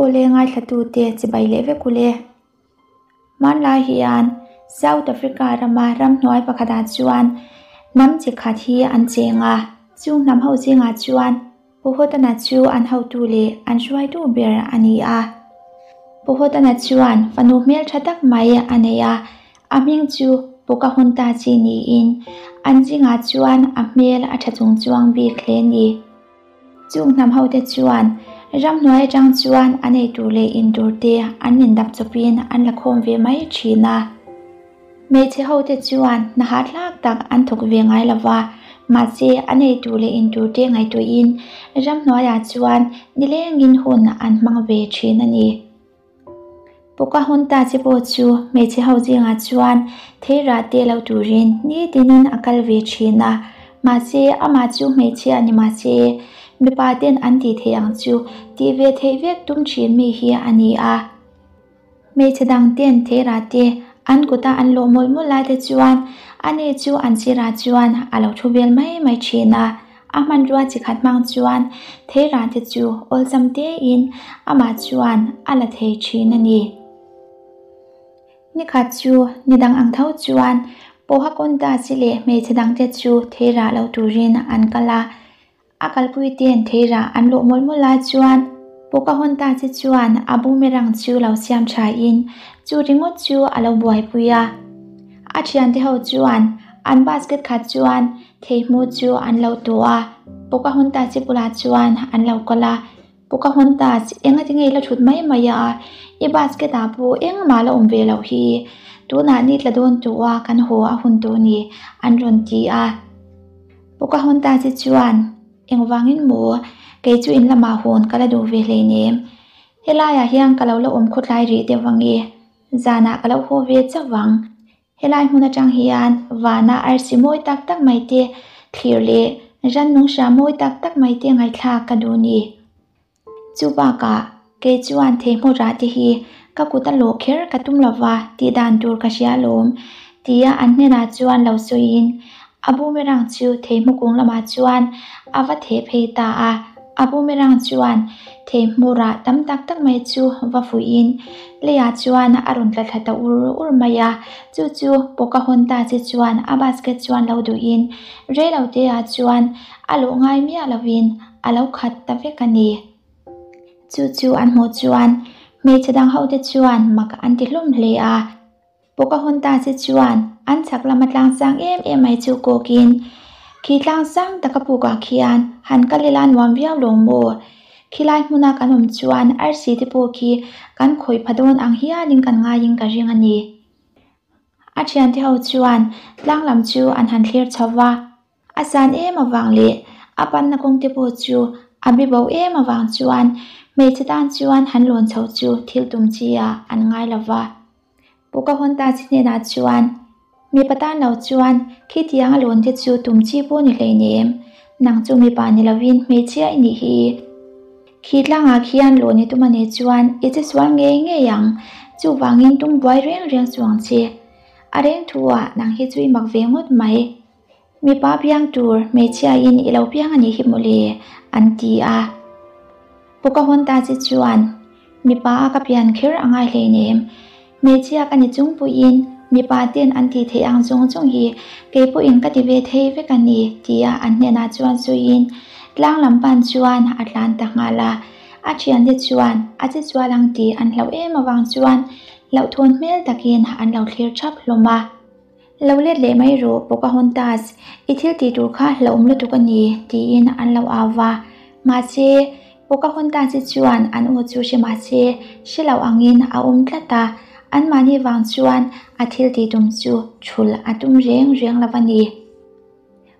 Aw le ngaithlatute chibai leh vek ule. Hmanlai hian South Africa rama ramhnuai pakhatah chuan hnam chi khat hi an cheng a, chung hnam ho zingah chuan Pu Hotana chu an hotu leh an hruaitu ber a ni a. Pu Hotana chuan fanu hmeltha tak mai a nei a, a hming chu Pocahontas-i niin an zingah chuan a hmel a tha chung chuang bik hle a ni. Chung hnam hote chuan ramhnuai atang chuan an ei tur leh in tur te an indap chawpin an la khawm ve mai thin a. Hmeichhe hote chuan hna hahthlak tak an thawk ve ngai lo va, mahse an ei tur leh in tur te ngaihtuahin ramhnuaiah chuan nilengin hun an hmang ve thin a ni. Pocahontas-i pawh chu hmeichhe ho zingah chuan theirah te lo turin nitinin a kal ve thin a, mahse amah chu hmeichhia ni mahse mipa ten an tih theih ang chu tih ve theih vek tum thin mi hi a ni a. Hmeichhe dang ten theirah te an kuta an lawh mawlh mawlh lai te chuan ani chu an sirah chuan a lo thu vel mai mai thin a. A hmanrua chi khat hmang chuan theirah te chu awlsam tein amah chuan a la thei thin a ni. Nikhat chu ni dang ang tho chuan Pocahontas-i leh hmeichhe dangte chu theirah lo turin an kal a. A kalpui ten theirah an lawh mawlh mawlh lai chuan Pocahontas-i chuan a boomerang chu lo siam thain chu ringawt chu a lo buaipui a. A thiante ho chuan an basket khat chuan Theihmu chu an lo tuah a, Pocahontas-i bulah chuan an lo kal a. Pocahontas, engati nge i la thut mai mai a? I basket ah pawh engmah la awm ve loh hi. Tunah ni tla dawn tawh a, kan haw a hun tawh ni, an rawn ti a. Pocahontas-i chuan, Engvangin maw? Kei chu in lamah hawn ka la duh ve hleinem. Helaiah hian ka lo la awm khawtlai rih deuh ange. Zanah ka lo haw ve chauh ang. Helai hmun atang hian vana arsi mawi tak tak mai te thlir leh rannung hra mawi tak tak mai te ngaihthlak ka duh ni. Chu bakah kei chuan theihmawt rah te hi ka kut a lawh kher ka tum lova tih dan tur ka hria alawm tia an hnenah chuan lo sawiin a boomerang chu theihmu kung lamah chuan a va theh phei ta a. A boomerang chuan theihmu rah tam tak tak mai chu va fuihin leiah chuan a rawn tla thla ta ur ur mai a, chu chu Pocahontas-i chuan a basket chuan lo duhin reiloteah chuan a lawh ngai miah lovin a lo khat ta vek a ni. Chu chu an hmuh chuan hmeichhe dang hote chuan mak an ti hlawm hle a. Pocahontas-i chuan an chhak lama tlang sang em em mai chu kawkin, Khi tlang sang taka pukah khian han kal ila nuam viau lo maw? Khilai hmuna kan awm chuan arsi te pawh khi kan khawih pha dawn ang hialin kan ngaiin ka ring a ni. A thiante ho chuan tlang lam chu an han thlir chho va. A san em avang leh a panna kawng te pawh chu a bi bo em avang chuan hmeichhe tan chuan han lawn chho chu thil tum chi ah an ngai lo va. Pocahontas hnenah chuan, Mipa tan lo chuan khitiang a lawn te chu tum chi pawh ni hleinem, nang chu mipa ni lovin hmeichhia i nih hi. Khi tlangah khian lawn i tum a nih chuan i che sual ngei ngei ang, chuvangin tum buai reng reng suh ang che. A reng thu ah nang hi chu i mak ve ngawt mai. Mipa piang tur hmeichhia in i lo piang a nih hi mawle, an ti a. Pocahontas-i chuan, Mipa a ka pian kher a ngai hleinem. Hmeichhia ka ni chung pawhin mipa ten an tih theih ang zawng zawng hi kei pawhin ka ti ve thei vek a ni, tia an hnenah chuan sawiin tlang lam pan chuan a tlan ta nghal a. A thiante chuan a che chual ang tih an hlauh em avang chuan hlauhthawn hmel takin an lo thlir thap hlawm a. Lo let leh mai rawh, Pocahontas, i thil tih tur kha hlauhawm lutuk a ni, tiin an lo au va. Mahse, Pocahontas-i chuan an aw chu hre mahse, hre lo angin a awm tlat a, anmahni vang chuan a thil tih tum chu thul a tum reng reng lo a ni.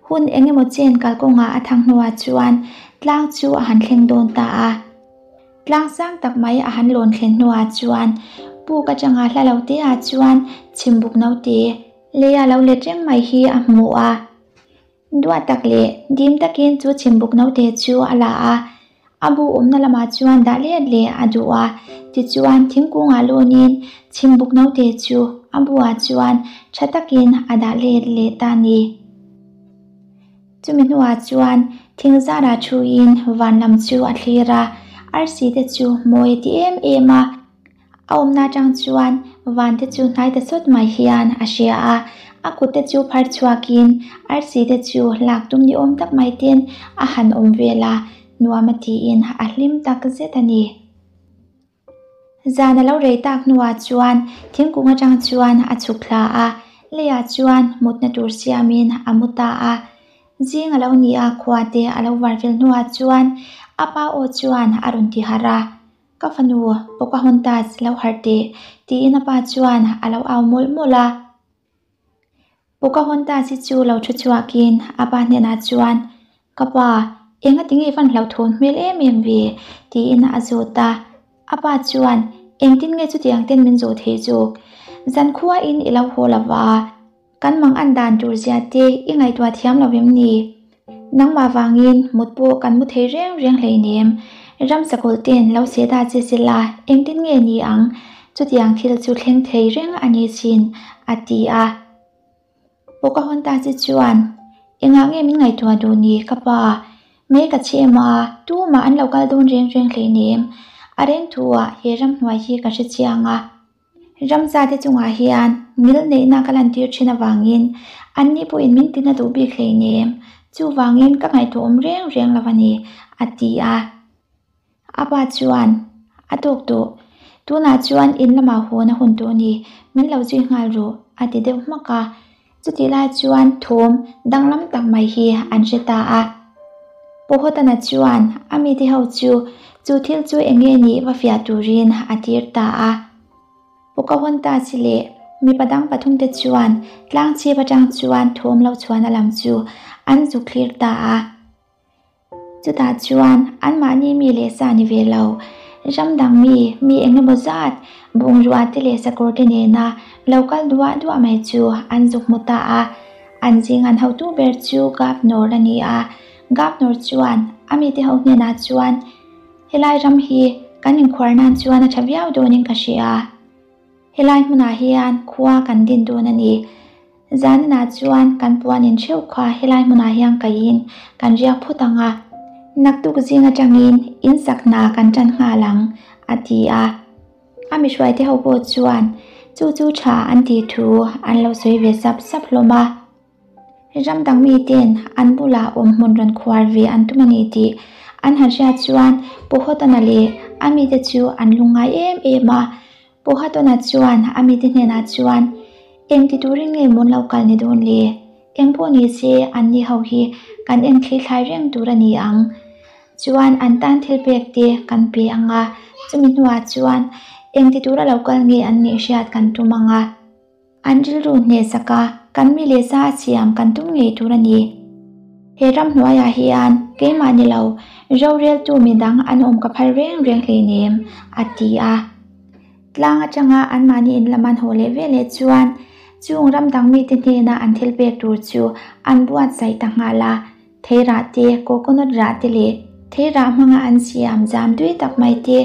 Hun eng emaw chen kalkawngah a thang hnuah chuan tlang chu a han thleng dawn ta a. Tlang sang tak mai a han lawn thlen hnuah chuan puk atanga hla lo te ah chuan chhimbuk naute leia lo let reng mai hi a hmu a. Duah tak leh dim takin chu chhimbuk naute chu a la a, a bu awmna lamah chuan dah let leh a duh a. Tichuan thingkungah lawnin chhimbuk naute chu a buah chuan tha takin a dah let leh ta a ni. Chumi hnuah chuan thing zarah thuin van lam chu a thlir a, Arsi te chu mawi a ti em em a, a awmna atang chuan van te chu hnai ta sawt mai hian a hria a, a kut te chu phar chhuakin arsi te chu lak tum ni awm tak mai ten a han awm vel a, nuam a tiin a hlim tak zet a ni. Zan a lo rei tak hnuah chuan thingkung atang chuan a chhuk thla a, leiah chuan mutna tur siamin a mu ta a. Zing a lo ni a, khua te a lo var fel hnuah chuan a pa aw chuan a rawn ti harh a, Ka fanu, Pocahontas, lo harh teh, tiin a pa chuan a lo au mawlh mawlh a. Pocahontas hi chu lo thu chhuakin a pa hnenah chuan, Ka pa, engati nge van hlauhthawn hmel em em ve? tiin a zawt a. A pa chuan, Engtin nge chutiang ten min zawh thei zawk? Zankhuain i lo haw lo va, kan mang an dan tur zia te i ngaihtuah thiam lo em ni? Nangmah vangin mut pawh kan mu thei reng reng hleinem. Ram sakawlh ten lo se ta che sela engtin nge ni ang? Chutiang thil chu thleng thei reng a ni chin, a ti a. Pocahontas-i chuan, Engah nge min ngaihtuah duh ni, ka pa? Mei ka chhe em a, tumah an lo kal dawn reng reng hleinem. A reng thu-ah he ramhnuai hi ka hre chiang a. Ramza te chungah hian ngil neihna ka lantir thin avangin anni pawhin min tina duh bik hleinem, chuvangin ka ngaihtuah awm reng reng lo a ni, a ti a. A pa chuan, A tawk tawh, tunah chuan in lamah hawn a hun tawh a ni, min lo zui nghal rawh, a ti deuh hmak a. Chutih lai chuan thawm danglam tak mai hi an hre ta a. Pawhawtana chuan a mite ho chu chu thil chu eng nge nih va fiah turin a tir ta a. Pocahontas leh mipa dang pathumte chuan tlang chhip atang chuan thawm lo chhuahna lam chu an zuk thlir ta a. Chutah chuan anmahni mi leh sa ni ve lo, ram dang mi, mi eng emaw zat, bungrua te leh sakawr te nena lo kal duah duah mai chu an zuk hmu ta a. An zing an hotu ber chu Gavnor a ni a. Gavnor chuan a mite ho hnenah chuan, Helai ram hi kan inkhuar nan chuan a tha viau dawnin ka hria. Helai hmunah hian khua kan din dawn a ni. Zaninah chuan kan puan in theuh kha helai hmunah hian kaiin kan riak phut ang a, naktuk zing atangin in sak hna kan tan nghal ang, a ti a. A mihruaite ho pawh chuan chu chu tha an tih thu an lo sawi ve sap sap hlawm a. Ram dang miten an bulah awm hmun rawn khuar ve an tum a ni tih an han hriat chuan Pu Hawtana leh a mite chu an lungngai em em a. Pu Hawtana chuan a mite hnenah chuan, Eng ti turin nge mawn lo kal ni dawn le? Eng pawh ni se anni ho hi kan en thlithlai reng tur a ni ang. Chuan an tan thil pek te kan pe ang a, chumi hnuah chuan eng ti tura lo kal nge an nih hriat kan tum ang a. An rilru hnehsak a, kan mi leh sa a siam kan tum ngei tur a ni. He ramhnuaiah hian keimah ni lo, roreltu midang an awm ka phal reng reng hleinem, a ti a. Tlang atanga anmahni in lam an haw leh ve leh chuan chung ram dang mite hnena an thil pek tur chu an buatsaih ta nghal a. Thei rah te, coconut rah te leh thei rah hmanga an siam zam tui tak mai te,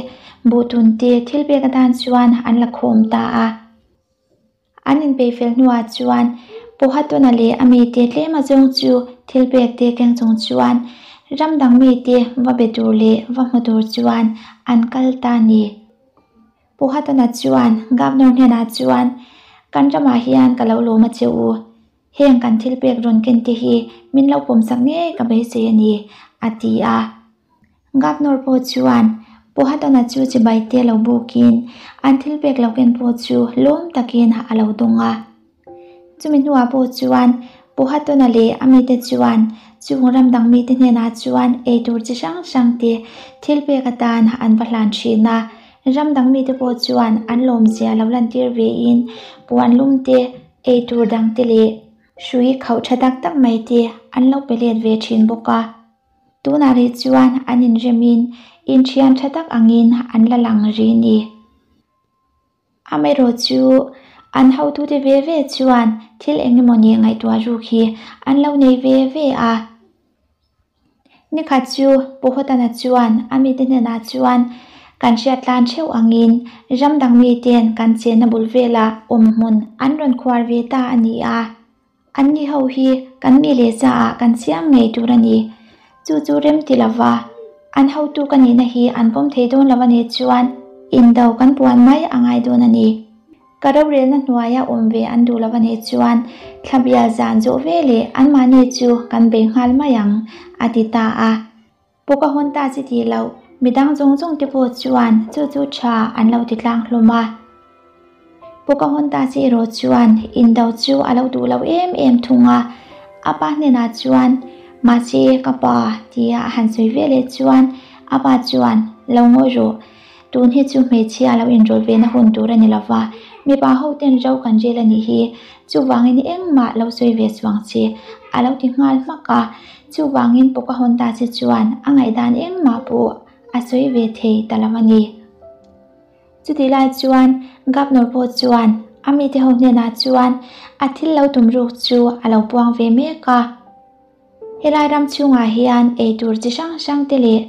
buhtun te thil pek atan chuan an la khawm ta a. An inpeih fel hnuah chuan Pawhatawna leh a mite tlem azawng chu thil pek te keng chung chuan ram dang mite va be tur leh va hmu tur chuan an kal ta a ni. Pawhatawna chuan Governor hnenah chuan, Kan ramah hian ka lo lawm a che u. Heng kan thil pek rawn ken te hi min lo pawmsak ngei ka beisei a ni, a ti a. Governor pawh chuan Pawhatawna chu chibai te lo bukin an thil pek lo ken pawh chu lawm takin a lo dawng a. Chumi hnuah pawh chuan Pawhatawna leh a mite chuan chung ram dang mite hnenah chuan eitur chi hrang hrang te thil pek atan an va hlan thin a. Ram dang mite pawh chuan an lawmzia lo lantir vein puan lum te, eitur dang te leh hrui khauh tha tak tak mai te an lo pe let ve thin bawk a. Tunah rih chuan an inremin inthian tha tak angin an la lang rih ni. Amaherawh chu an hotute ve ve chuan thil eng emaw ni ngaihtuah ruk hi an lo nei ve ve a. Nikhat chu Pu Hawtana chuan a mite hnenah chuan kan hriat tlan theuh angin ram dang miten kan chenna bul velah awm hmun an rawn khuar ve ta a ni a. Anni ho hi kan mi leh sa ah kan siam ngei tur a ni. Chu chu rem ti lova. An hotu ka nihna hi an pawm thei dawn lo a nih chuan indo kan puan mai a ngai dawn a ni. Ka rorelna hnuaia awm ve an duh lo a nih chuan thlabial zan zawh ve leh anmahni chu kan bei nghal mai ang, a ti ta a. Pocahontas i tih loh midang zawng zawng te pawh chuan chu chu tha an lo ti tlang hlawm a. Pocahontas erawh chuan indo chu a lo duh lo em em thung a, a pa hnenah chuan, Mahse ka pa, tia a han sawi ve leh chuan a pa chuan, Lo ngawi rawh, tun hi chu hmeichhia lo inrawlh ve na hun tur a ni lo va, mipa ho ten ro kan rel a nih hi, chuvangin engmah lo sawi ve suang che, a lo ti nghal hmak a. Chuvangin Pocahontas chuan a ngaihdan engmah pawh a sawi ve thei ta lo a ni. Chutih lai chuan Governor pawh chuan a mite ho hnenah chuan a thil lo tum ruk chu a lo puang ve mek a. Helai ram chhungah hian eitur chi hrang hrang te leh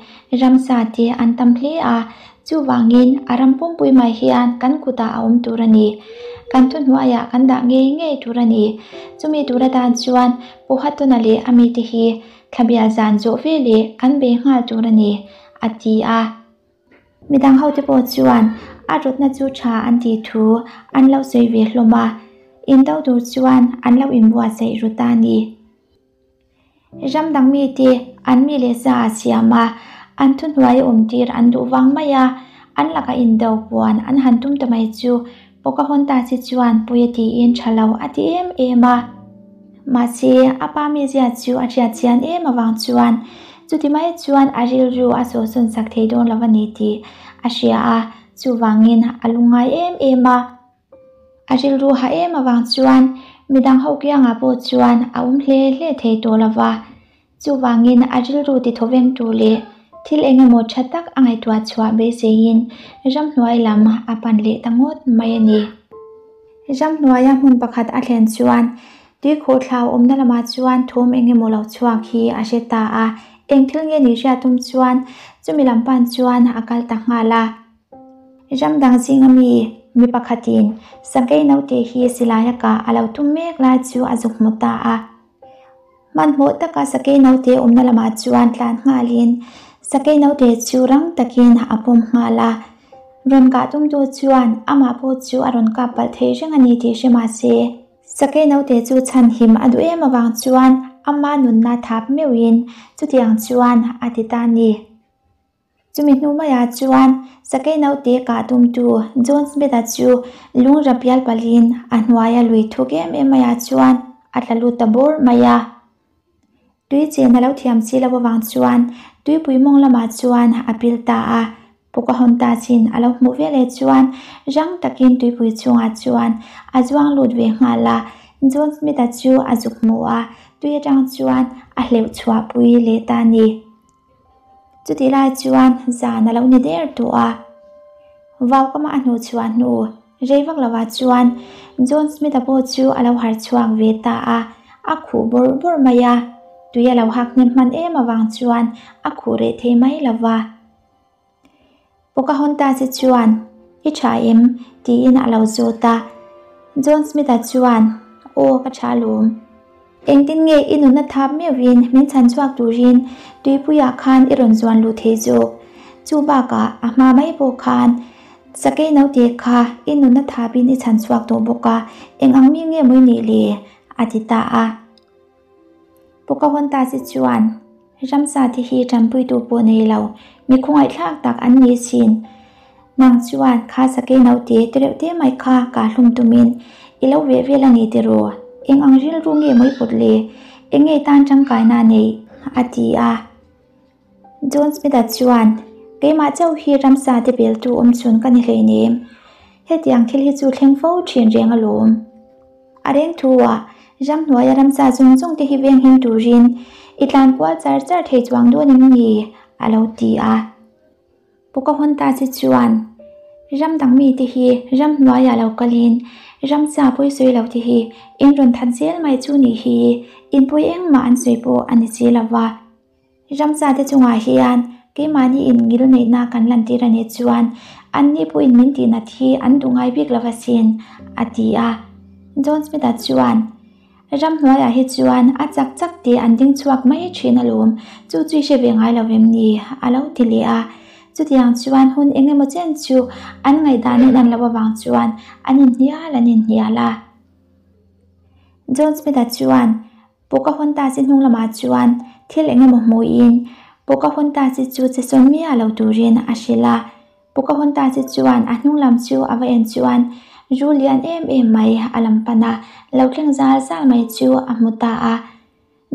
ramsa te an tam hle a, chuvangin a ram pumpui mai hian kan kutah a awm tur a ni. Kan thuhnuaiah kan dah ngei ngei tur a ni. Chumi tur atan chuan Pu Hatuna leh a mite hi thlabial zan zawh ve leh kan bei nghal tur a ni, a ti a. Midang hote pawh chuan a rawtna chu tha an tih thu an lo sawi ve hlawm a, indo tur chuan an lo inbuatsaih ru ta a ni. Ram dang mite an mi leh sa a siam a, an thuhnuai awm tir an duh vang mai a, an laka indo puan an han tum ta mai chu Pocahontas hi chuan pui a tiin tha lo a ti em em a. Mahse, a pa mizia chu a hriat chian em avang chuan chuti mai chuan a rilru a sawhsawn sak thei dawn lo a ni tih a hria a, chuvangin a lungngai em em a. A rilru ha em avang chuan midang ho kiangah pawh chuan a awm hle hle thei tawh lo va. Chuvangin a rilru ti thawveng tur leh thil eng emaw tha tak a ngaihtuah chhuah beiseiin ramhnuai lam a pan leh ta ngawt mai a ni. Ramhnuaia hmun pakhat a thlen chuan tuikhawh thlau awmna lamah chuan thawm eng emaw lo chhuak hi a hre ta a, eng thil nge nih hriat tum chuan chumi lam pan chuan a kal ta nghal a. Ram dang zinga mi mi pakhatin sakei naute hi silaia kah a lo tum mek lai chu a zuk hmu ta a. Hmanhmawh taka sakei naute awmna lamah chuan tlan nghalin sakei naute chu rang takin a pawm nghal a. Rawn kah tumtu chuan amah pawh chu a rawn kap palh thei reng a ni tih hre mah se, sakei naute chu chhanhim a duh em avang chuan ama nunna thap meuhin chutiang chuan a ti ta a ni. Chumi hnu maiah chuan sakei naute kah tumtu John Smith-a chu lung ra pial palhin a hnuaia lui thuk em em maiah chuan a tla lut ta bawr mai a. Tui chen a lo thiam si lo avang chuan tuipui mawng lamah chuan a pil ta a. Pocahontas-in a lo hmuh veleh chuan rang takin tuipui chhungah chuan a zuang lut ve nghal a. John Smith-a chu a zuk hmu a, tui atang chuan a hleuh chhuahpui leh ta a ni. Chutih lai chuan zan a lo ni der tawh a, Vaukama a hnuh chhuah hnu rei vak lovah chuan John Smith-a pawh chu a lo harh chhuak ve ta a, a khuh bawrh bawrh mai a, tui a lo hak hnem hman em avang chuan a khuh reh thei mai lo va. Pocahontas-i chuan, I tha em? tiin a lo zawt a. John Smith-a chuan, Aw, ka tha alawm. Engtin nge i nunna thap meuhin min chhan chhuak turin tuipuiah khan i rawn zuan luh thei zawk? Chu bakah a hma mai pawh khan sakei naute kha i nunna thapin i chhan chhuak tawh bawk a, eng ang mi nge maw i nih le? a ti ta a. Pocahontas-i chuan, Ramsa te hi tanpuitu pawh nei lo, mi khawngaihthlak tak an ni sin. Nang chuan kha sakei naute te reuh te mai kha ka hlum tumin i lo veh vel a ni tiraw? Eng ang rilru nge mawi pawt le? Eng nge tan tangkaina neih? a ti a. John Smith-a chuan, Keimah chauh hi ramsa te beltu awm chhun ka ni hleinem. Hetiang thil hi chu thleng fo thin reng alawm. A reng thu-ah, ramhnuaia ramsa zawng zawng te hi venghim turin i tlan kual char char thei chuang dawn em ni? a lo ti a. Pocahontas-i chuan, Ram dang mite hi ramhnuaiah lo kalin ramsa pawi sawi lo te hi in rawn that zel mai chu nih hi, in pawi engmah an sawi pawh a ni si lo va. Ramsa te chungah hian keimahni in ngil neihna kan lantir a nih chuan anni pawhin min tihnat hi an duh ngai bik lo asin, a ti a. John Smith-a chuan. Ramhnuaiah hi chuan a chak chak te an ding chhuak mai thin alawm, chu chu i hre ve ngai lo em ni? a lo ti leh a. Chutiang chuan hun eng emaw chen chu an ngaihdanin an lo avang chuan an inhnial an inhnial a. John Smith-a chuan Pocahontas-i hnung lamah chuan thil eng emaw hmuhin Pocahontas-i chu che sawn miah lo turin a hrilh a. Pocahontas-i chuan a hnung lam chu a va en chuan zu lian em em mai a lam pan a, lo thleng zal zal mai chu a hmu ta a.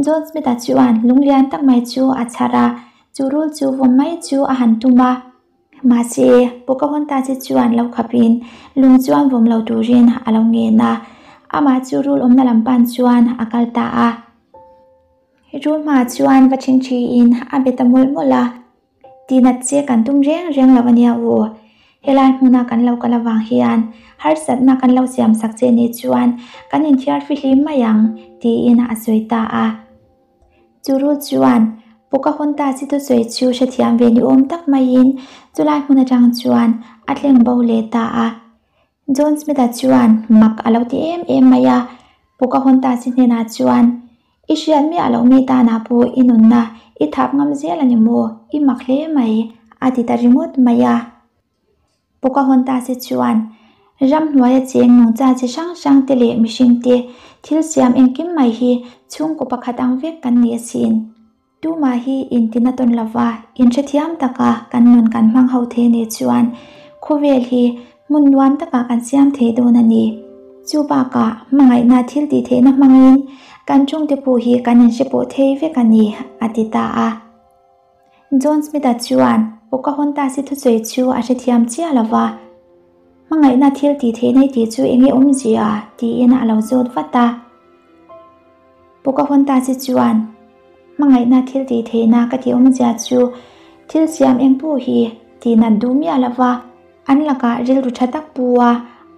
John Smith-a chuan lung lian tak mai chu a chhar a, chu rul chu vawm mai chu a han tum a. Mahse, Pocahontas-i chuan lo khapin lung chuan vawm lo turin a lo ngen a, amah chu rul awmna lam pan chuan a kal ta a. Rul hmaah chuan va ṭhingṭhiin a be ta mawlh mawlh a. Tinat che kan tum reng reng lo a nia u. Helai hmuna kan lo kal avang hian harsatna kan lo siam sak che nih chuan kan inthiar fihlim mai ang, tiin a sawi ta a. Chu rul chuan Pocahontas-i thusawi chu hrethiam ve ni awm tak maiin chulai hmun atang chuan a tleng bo leh ta a. John Smith-a chuan mak a lo ti em em mai a, Pocahontas-i hnenah chuan, I hriat miah loh mi tanah pawh i nunna i thap ngam zel a ni maw? I mak hle mai, a ti ta ringawt mai a. Pocahontas-i chuan, Ramhnuaia cheng nungcha chi hrang hrang te leh mihring te thil siam engkim mai hi chhungkaw pakhat ang vek kan ni asin. Tumah hi intina tawn lova inhrethiam taka kan nun kan hmang ho thei nih chuan khawvel hi hmun nuam takah kan siam thei dawn a ni. Chu bakah hmangaihna thil tih theihna hmangin kan chungte pawh hi kan inhre pawh thei vek a ni, a ti ta a. John Smith-a chuan Pocahontas-i thusawi chu a hrethiam chiah lova, Hmangaihna thil tih theihna i tih chu eng nge awmzia? tiin a lo zawt vat a. Pocahontas-i chuan, Hmangaihna thil tih theihna ka tih awmzia chu thil siam eng pawh hi tih nat duh miah lova, an lakah rilru tha tak pu a,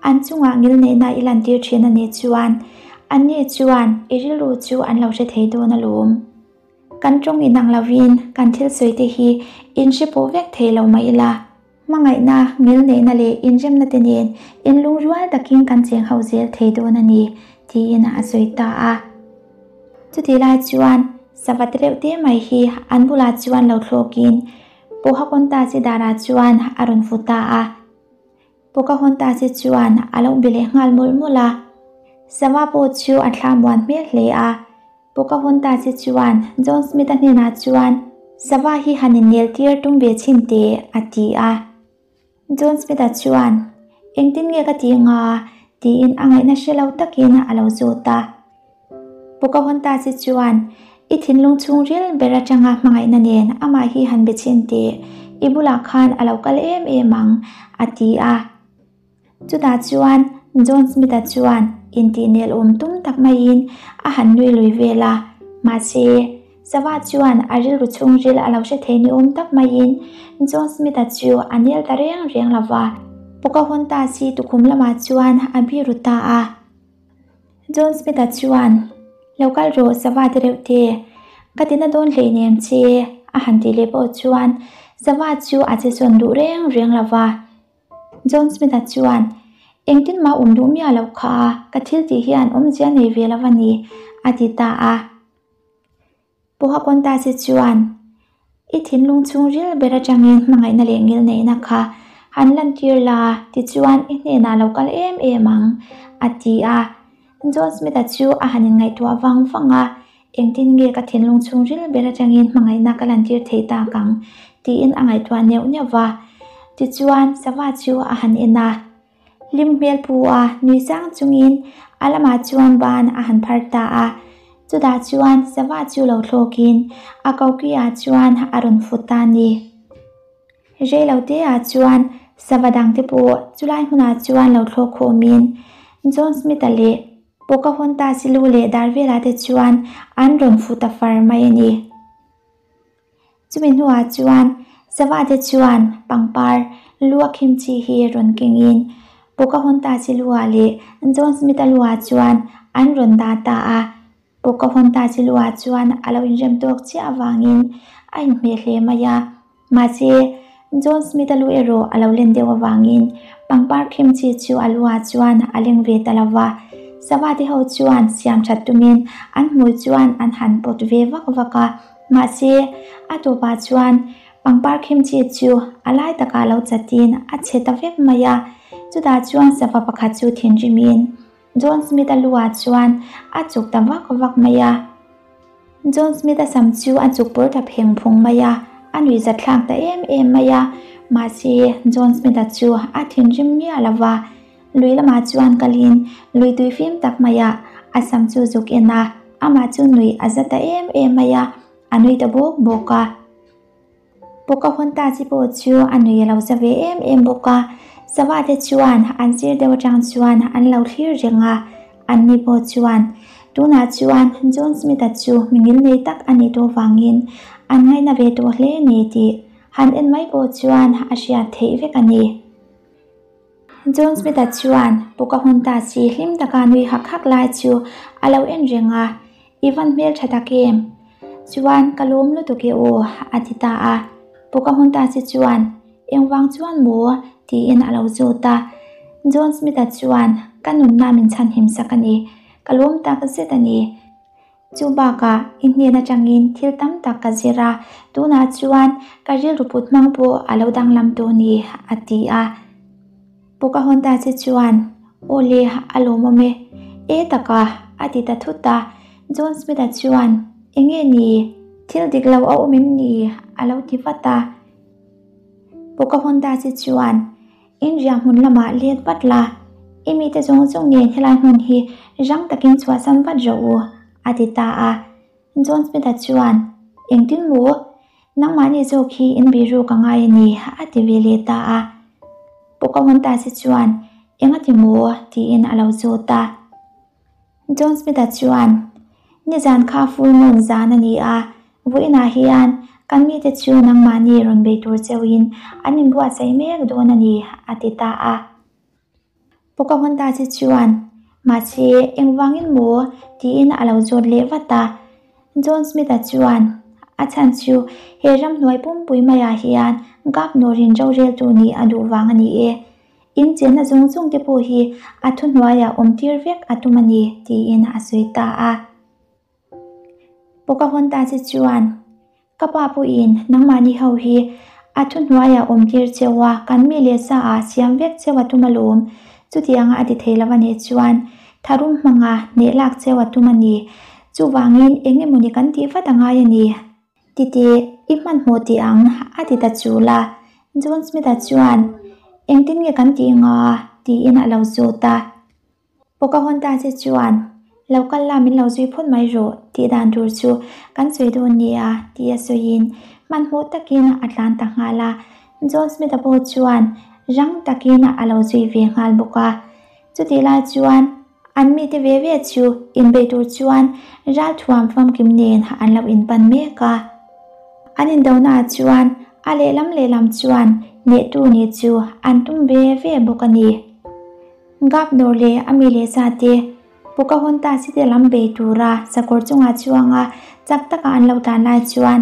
an chungah ngilneihna i lantir thin a nih chuan anni chuan i rilru chu an lo hre thei dawn alawm. Kan tawng inang lovin kan thil sawi te hi in hre pawh vek thei lo mah ila, hmangaihna, ngilneihna leh inremna te nen inlungrual takin kan cheng ho zel thei dawn a ni, tiin a sawi ta a. Chutih lai chuan sava te reuh te mai hi an bulah chuan lo thlawkin Pocahontas-i darah chuan a rawn fu ta a. Pocahontas-i chuan a lo be leh nghal mawlh mawlh a. Sava pawh chu a thla muan hmel hle a. Pocahontas-i chuan John Smith-a hnenah chuan, Sava hi han innel tir tum ve chhin teh, a ti a. John Smith-a chuan, Engtin nge ka tih nga? tiin a ngaihna hre lo takin a lo zawt a. Pocahontas-i chuan, I thinlung chhungril ber atanga hmangaihna nen amah hi han be chhin teh, i bulah khan a lo kal em em ang, a ti a. Chutah chuan John Smith-a chuan intihnel awm tum tak maiin a han nui lui vel a, mahse, Sava chuan a rilru chhungril a lo hre thei ni awm tak maiin John Smith-a chu a nel ta reng reng lo va, Pocahontas-i tukhum lamah chuan a biru ta a. John Smith-a chuan, Lo kal rawh, Sava te reuh te, ka tina dawn hleinem che, a han tih leh pawh chuan Sava chu a che sawn duh reng reng lo va. John Smith-a chuan, Engtin mah awm duh miah loh kha, ka thil tih hian awmzia nei ve lo a ni, a ti ta a. Pocahontas-i chuan, I thinlung chhungril ber atangin hmangaihna leh ngilneihna kha han lantir la, tichuan i hnenah lo kal em em ang, a ti a. John Smith-a chu a han inngaihtuah vang vang a, Engtin nge ka thinlung chhungril ber atangin hmangaihna ka lantir thei tak ang? tiin a ngaihtuah neuh neuh va. Tichuan, sava chu a han en a. Hlim hmel pu a nui sang chungin a lamah chuan ban a han phar ta a. Chutah chuan sava chu lo thlawkin a koki-ah chuan a rawn fut ta a ni. Reilote-ah chuan sava dangte pawh chulai hmunah chuan lo thlawk khawmin John Smith-a leh Pocahontas-i lu leh dar velah te chuan an rawn fu ta far mai a ni. Chumi hnuah chuan sava te chuan pangpar lu a khim chi hi rawn kengin Pocahontas-i luah leh John Smith-a luah chuan an rawn dah ta a. Pocahontas-i luah chuan a lo inrem tawk chiah avangin a inhmeh hle mai a. Mahse, John Smith-a lu erawh a lo len deuh avangin pangpar khim chi chu a luah chuan a leng ve ta lo va. Sava te ho chuan siam that tumin an hmui chuan an han pawt ve vak vak a, mahse a tawpah chuan pangpar khim chi chu a lai takah lo chatin a chhe ta vek mai a. Chutah chuan sava pakhat chu thinrimin John Smith-a luah chuan a chuk ta vak vak mai a. John Smith-a sam chu a chuk pawr ta pheng phung mai a, a nuih zat thlak ta em em mai a. Mahse, John Smith-a chu a thinrim miah lo va, lui lamah chuan kalin lui tui fim tak maiah a sam chu zuk en a, amah chu nuih a za ta em em mai a, a nui ta bawk bawk a. Pocahontas-i pawh chu a nui a lo za ve em em bawk a, sava te chuan an sir deuh atang chuan an lo thlir reng a, anni pawh chuan tunah chuan John Smith-a chu mi ngil nei tak a nih tawh vangin an ngaihna ve tawh hle a ni tih han en mai pawh chuan a hriat theih vek a ni. John Smith-a chuan Pocahontas-i hlim taka nui hak hak lai chu a lo en reng a, I van hmel tha tak em? Chuan ka lawm lutuk e aw, a ti ta a. Pocahontas-i chuan, Engvang chuan maw? tiin a lo zawt a. John Smith-a chuan, Ka nunna min chhanhim sak a ni. Ka lawm tak zet a ni. Chu bakah i hnen atangin thil tam tak ka zir a, tunah chuan ka rilru put hmang pawh a lo danglam tawh ni, a ti a. Pocahontas-i chuan, Aw le, a lawmawm e. E taka, a ti ta thut a. John Smith-a chuan, Enge ni? Thil dik lo a awm em ni? a lo ti vat a. Pocahontas-i chuan, In riah hmun lamah let vat la, i mite zawng zawng nen helai hmun hi rang takin chhuahsam vat rawh u, a ti ta a. John Smith-a chuan, Engtin maw? Nangmahni zawk hi in biru ka ngai a ni, a ti ve leh ta a. Pocahontas-i chuan, Eng a ti maw? tiin a lo zawt a. John Smith-a chuan, Nizan kha full moon zan a ni a, vawiinah hian kan mite chu nangmahni rawn bei tur cheuhin an inbuatsaih mek dawn a ni, a ti ta a. Pocahontas-i chuan, Mahse, engvangin maw? tiin a lo zawt leh vat a. John Smith-a chuan, A chhan chu he ramhnuai pumpui maiah hian Gavnor-in roreltu nih a duh vang a ni e. In chenna zawng zawng te pawh hi a thuhnuaiah awm tir vek a tum a ni, tiin a sawi ta a. Pocahontas-i chuan, Ka pa pawhin nangmahni ho hi a thuhnuaiah awm tir cheu a, kan mi leh sa ah siam vek cheu a tum alawm. Chutianga a ti thei lo a nih chuan tharum hmanga hneh lak cheu a tum a ni. Chuvangin eng emawni kan tih vat a ngai a ni. Titi, i hmanhmawh tih ang, a ti ta chul a. John Smith-a chuan, Engtin nge kan tih nga? tiin a lo zawt a. Pocahontas-i chuan, Lo kal la min lo zui phawt mai rawh, tih dan tur chu kan sawi dawn nia, ti a sawiin hmanhmawh takin a tlan ta nghal a. John Smith-a pawh chuan rang takin a lo zui ve nghal bawk a. Chutih lai chuan an mite ve ve chu inbeih tur chuan ralthuam famkim nen an lo inpan mek a. An indonaah chuan a lehlam lehlam chuan hnehtu nih chu an tum ve ve bawk a ni. Gabnor leh a mi leh sa te Pocahontas-i te lam bei tura sakawr chungah chuanga chak taka an lo tlan lai chuan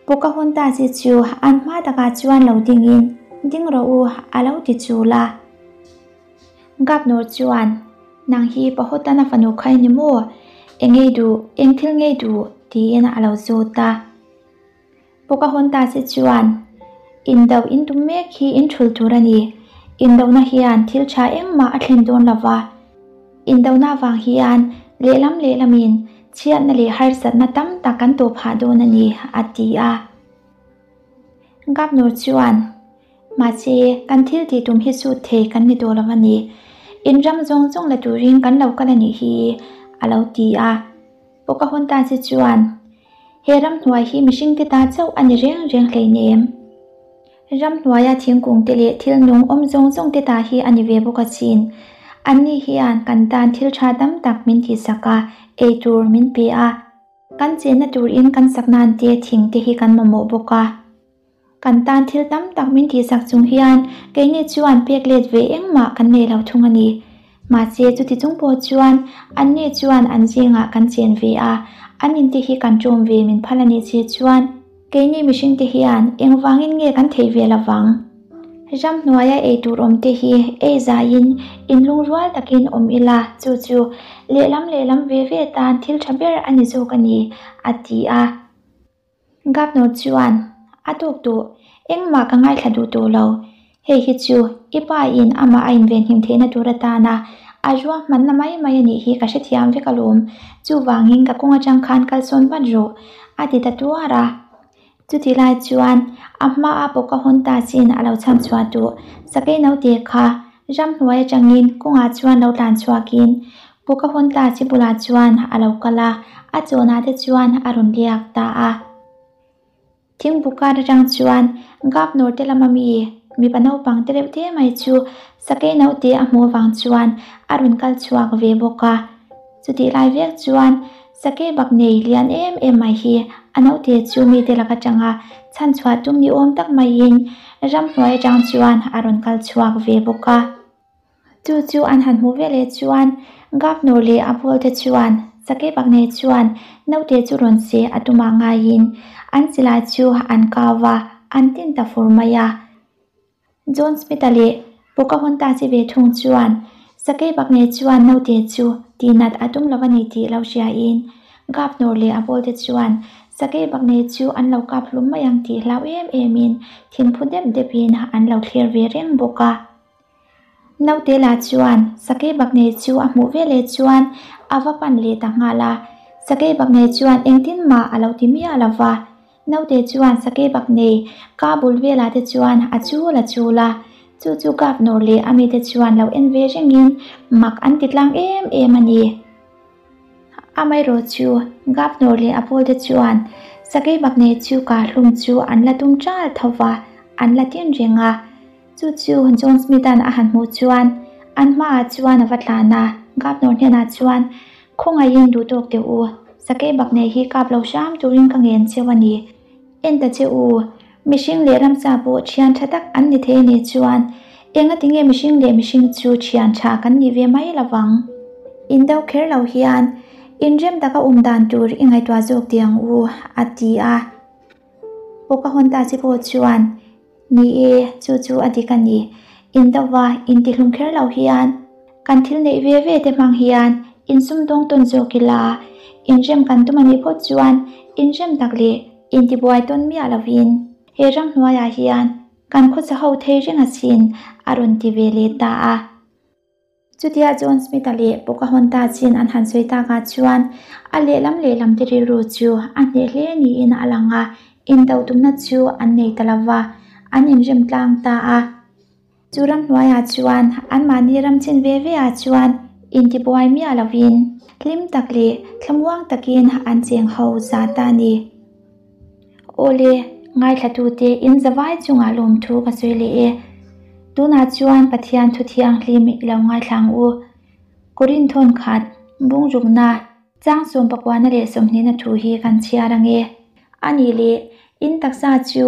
Pocahontas-i chu an hma takah chuan lo dingin, Ding rawh u, a lo ti chul a. Gabnor chuan, Nang hi Pahotana fanu kha i ni maw? Eng ngei duh, eng thil ngei duh? tiin a lo zawt a. Pocahontas-i chuan, Indo in tum mek hi in thul tur a ni. Indona hian thil tha engmah a thlen dawn lo va. Indona avang hian lehlam lehlamin chhiatna leh harsatna tam tak kan tawh phah dawn a ni, a ti a. Gabnor chuan, Mahse, kan thil tih tum hi sut thei kan ni tawh lo a ni. In ram zawng zawng la turin kan lo kal a nih hi, a lo ti a. Pocahontas-i chuan, He ramhnuai hi mihringte ta chauh a ni reng reng hleinem. Ramhnuaia thingkungte leh thil nung awm zawng zawngte ta hi a ni ve bawk asin. Anni hian kan tan thil tha tam tak min tihsak a, eitur min pe a. Kan chenna turin kan sak nan te thing te hi kan mamawh bawk a. Kan tan thil tam tak min tihsak chung hian keini chuan pek let ve engmah kan nei lo thung a ni. Mahse chuti chung pawh chuan anni chuan an zingah kan chen ve a, an inte hi kan ṭawm ve min phal a nih si chuan keini mihringte hian engvangin nge kan theih ve lovang? Ramhnuaia ei tur awm te hi ei zaiin inlungrual takin awm ila, chu chu lehlam lehlam ve ve tan thil tha ber a ni zawk a ni, a ti a. Governor chuan, A tawk tawh, engmah ka ngaithla duh tawh lo. Hei hi chu i pa in amah a invenhim theihna tur atana a ruahmanna mai mai a nih hi ka hrethiam vek alawm. Chuvangin ka kawng atang khan kalsawn vat rawh, a ti ta tuar a. Chutih lai chuan a hmaa Pocahontas in a lo chhan chhuah duh sakei naute kha ramhnuai atangin kawngah chuan lo tlan chhuakin Pocahontas-i bulah chuan a lo kal a, a chawnah te chuan a rawn liak ta a. Thingbu kar atang chuan Governor te lama mi mipa naupang te reuh te mai chu sakei naute a hmuh avang chuan a rawn kal chhuak ve bawk a. Chutih lai vek chuan Sakei bak nei lian em em mai hi a naute chu mite lak atanga chhan chhuah tum ni awm tak maiin ramhnuai atang chuan a rawn kal chhuak ve bawk a. Chu chu an han hmuh veleh chuan Governor leh a pawlte chuan Sakei bak nei chuan naute chu rawn se a tumah ngaiin an silai chu an kau a, an tin ta fur mai a. John Smith-a leh Pocahontas-i ve thung chuan Sakei Bakne chuan naute chu tihnat a tum lo a ni tih lo hriain Governor leh a pawlte chuan Sakei Bakne chu an lo kap hlum mai ang tih hlau em emin thinphu dep depin an lo thlir ve reng bawk a. Naute lah chuan Sakei Bakne chu a hmuh veleh chuan a va pan leh ta nghal a, Sakei Bakne chuan engtin mah a lo ti miah lo va. Naute chuan sakei bak nei ka bul velah te chuan a chul a chul a, chu chu Governor leh a mite chuan lo en ve rengin mak an ti tlang em em a ni. Amaherawh chu Governor leh a pawlte chuan sakei bak nei chu kah hlum chu an la tum ṭal tho va, an la tin reng a. Chu chu John Smith-a'n a han hmuh chuan an hmaah chuan a va tlan a, Governor hnenah chuan, Khawngaihin duh tawk teh u, sakei bak nei hi kap lo hram turin ka ngen cheu a ni. En ta che u, mihring leh ramsa pawh thian tha tak an ni thei a nih chuan enga tinge mihring leh mihring chu thian tha kan nih ve mai lo vang. In do kher lo hian inrem taka awm dan tur i ngaihtuah zawk teh ang u, a ti a. Pocahontas-i pawh chuan, Ni e, chu chu a dik a ni. Indova intihlum kher lo hian kan thil neih ve ve te hmang hian insumdawng tawn zawk ila, inrem kan tum a nih phawt chuan inrem tak leh intibuai tawn miah lovin he ramhnuaiah hian kan khawsa ho thei reng asin, a rawn ti ve leh ta a. Chutia John Smith-a leh Pocahontas-in an han sawi takah chuan a lehlam lehlam te rilru chu a hneh hle niin a lang a, indo tumna chu an nei ta lo va, an inrem tlang ta a. Chu ramhnuaiah chuan anmahni ram chin ve ve ah chuan intibuai miah lovin hlim tak leh thlamuang takin an cheng ho za ta a ni. Awle, ngaithlatute in zavai chungah lawmthu ka sawi leh e. Tunah chuan Pathian thu thianghlim i lo ngaithla ang u. Korinthawn khat, bungrukna, chang sawmpakuana leh sawmhnihna thu hi kan chhiar ang e. A nih leh, in taksa chu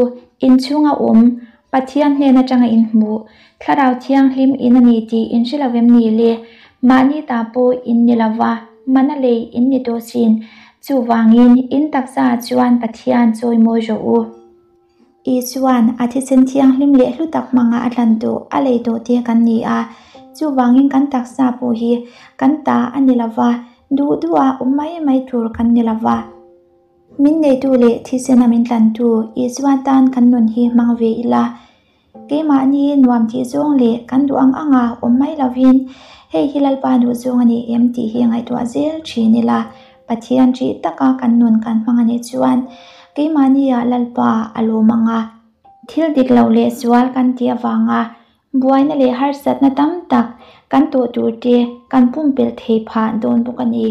inchhunga awm Pathian hnen atanga inhmuh, Thlarau Thianghlim in a ni tih in hre lo em ni le? Mahni ta pawh in ni lo va, mana lei in ni tawh sin. Chuvangin, in taksa ah chuan Pathian chawimawi rawh u. Isuan a thisen thianghlim leh hlu tak hmanga a tlan tawh a lei tawh te kan ni a, chuvangin kan taksa pawh hi kan ta a ni lo va, duh duha awm mai mai tur kan ni lo va. Min neitu leh thisena min tlantu Isua tan kan nun hi hmang ve ila, keimahni nuam tih zawng leh kan duh ang anga awm mai lovin hei hi Lalpa duh zawng a ni em tih hi ngaihtuah zel thin ila, Pathian ṭih taka kan nun kan hmang a nih chuan keimahniah Lalpa a lawm ang a. Thil dik lo leh sual kan tih avanga buaina leh harsatna tam tak kan tawh tur te kan pumpelh thei phah dawn bawk a ni.